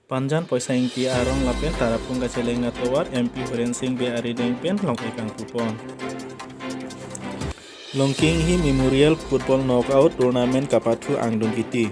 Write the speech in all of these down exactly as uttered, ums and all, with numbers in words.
Panjan Poisa Ingti arong lapen Tarapung kacheleng atovar M P Horen Sing Bey arideng pen long-ik kangpupon. Longki Inghi Memorial Football Knockout Tournament kapathu angdung kiti.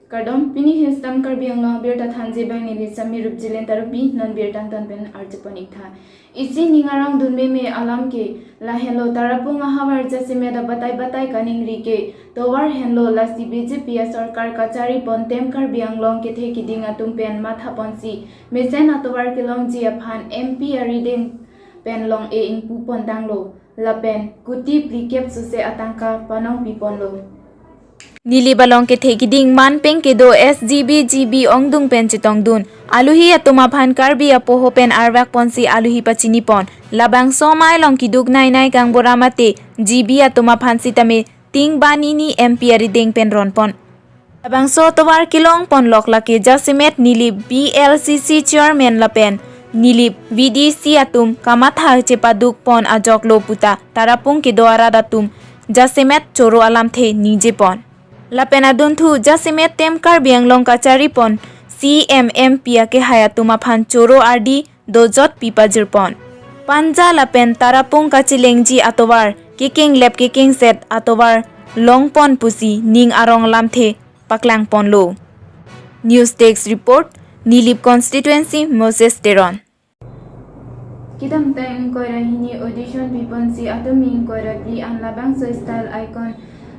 Kardom, pini Hill Stamp Karbi Anglong abirta thanji abang neli Sami Rupjilen Tarupi, non birta angtan pen arjupon-ik tha. Isi ning arongdun meme alam ke, lahenlo Tarapung ahavar jasemet abatai batai kaningri ke tovar henlo, lasi B J P asorkar kacharipon tem Karbi Anglong kethe kiding atum pen mathaponsi mesen atovar kelongji aphan M P arideng pen long-e ingpupon tanglo, lapen kuti phlikep suse atangka panongpiponlo. Nilip along kethe kiding man peng kedo S G B G B ongdung pen chetongdun. Aluhi atum aphan Karbi apoho pen arvakponsi aluhi pachinipon. Labangso amei along kiduk nainai kangbura mate G B atum aphan sitame ting banini M P arideng pen ronpon. Labangso atovar kelongponlok lake jasemet Nilip B L C C chairman lapen Nilip V D C atum kamatha chepadukpon ajoklo puta Tarapung kedo arat atum jasemet choro alamthe ningjepon. Lapen adunthu jasemet tem Karbi Anglong kacharipon C M M P akehai atum aphan choro ardi dojot pipajirpon. Panja lapen Tarapung kachelengji atovar kekenglep kekengset atovar longpon pusi ning arong lamthe paklangponlo. News Desk Report, Nilip Constituency, Moses Teron. Kedamtang ingkoi ra hini audition piponsi atum ingkoi ra phli an labangso style icon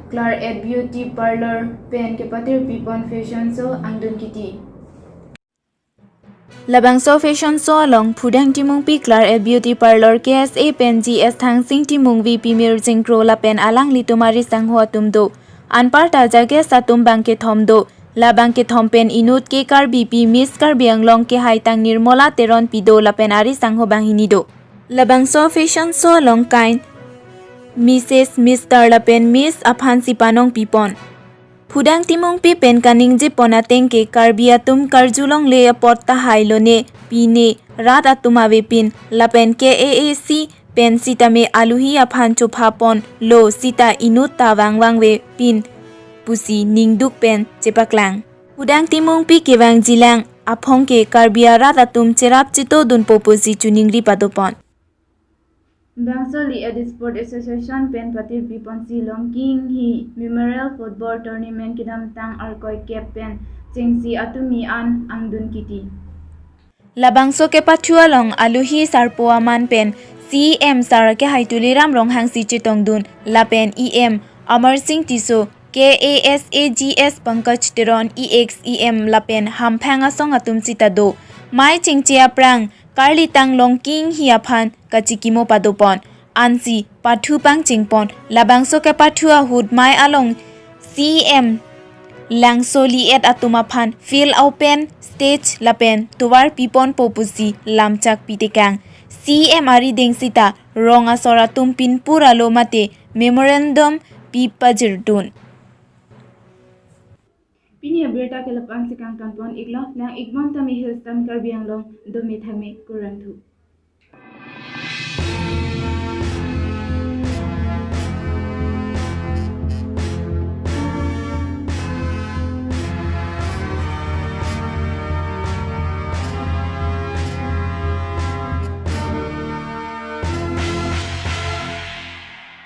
Claret Beauty Parlor pen kepatir pipon fashion show angdun kiti. Labangso fashion show along Phudang Timungpi Claret Beauty Parlor K S A pen G S Thangsing Timung, V P Mirjeng Kro lapen alanglitum arisangho atum do. Anparta jages atum bang kethom do. Labang kethom pen inut ke Karbipi Miss Karbi Anglong kehaitang Nirmola Teronpi do lapen arisangho bang hini do. Labangso fashion show along kain Missus, Mister lapen Miss aphansi panongpipon. Phudang Timungpi pen kaningjepon ateng ke Karbi atum karjulongle apot tahai lone, pine rat atum avepin lapen K A A C pen sitame aluhi aphan chophaponlo sita inut ta vangvangvepin pusi ningduk pen chepaklang. Phudang Timungpi kevangjilang aphong ke Karbi arat atum cherap chetodunpo pusi choningri padopon. Bangso Liet Sport Association pen patir piponsi Longki Inghi Memorial Football Tournament kedamtang arkoikep pen chengsi atum mi an angdun kiti. Labangso kepathu along aluhi sarpo aman pen C E M sar kehai Tuliram Ronghangsi chetongdun lapen E M Amarsing Tisso, K A S A G S Pankaj Teron, E X E M lapen hamphang asong atum sita do. Mei chingche aphrang karlitang Longki Inghi aphan kachikimo padopon. Ansi pathu pangchingpon. Labangso kepathu ahut mei along C E M Langso Liet atum aphan field, open stage lapen tovar piponpo pusi lamchak pitekang. C E M arideng sita rong asor atum pinpur alo mate memorandum pipajirdun. Pini abirta ke la-an si kangkanpon-iklo, lang-ikbom tame Hill Stamp Karbi Anglong, dome thame, kurvangthu.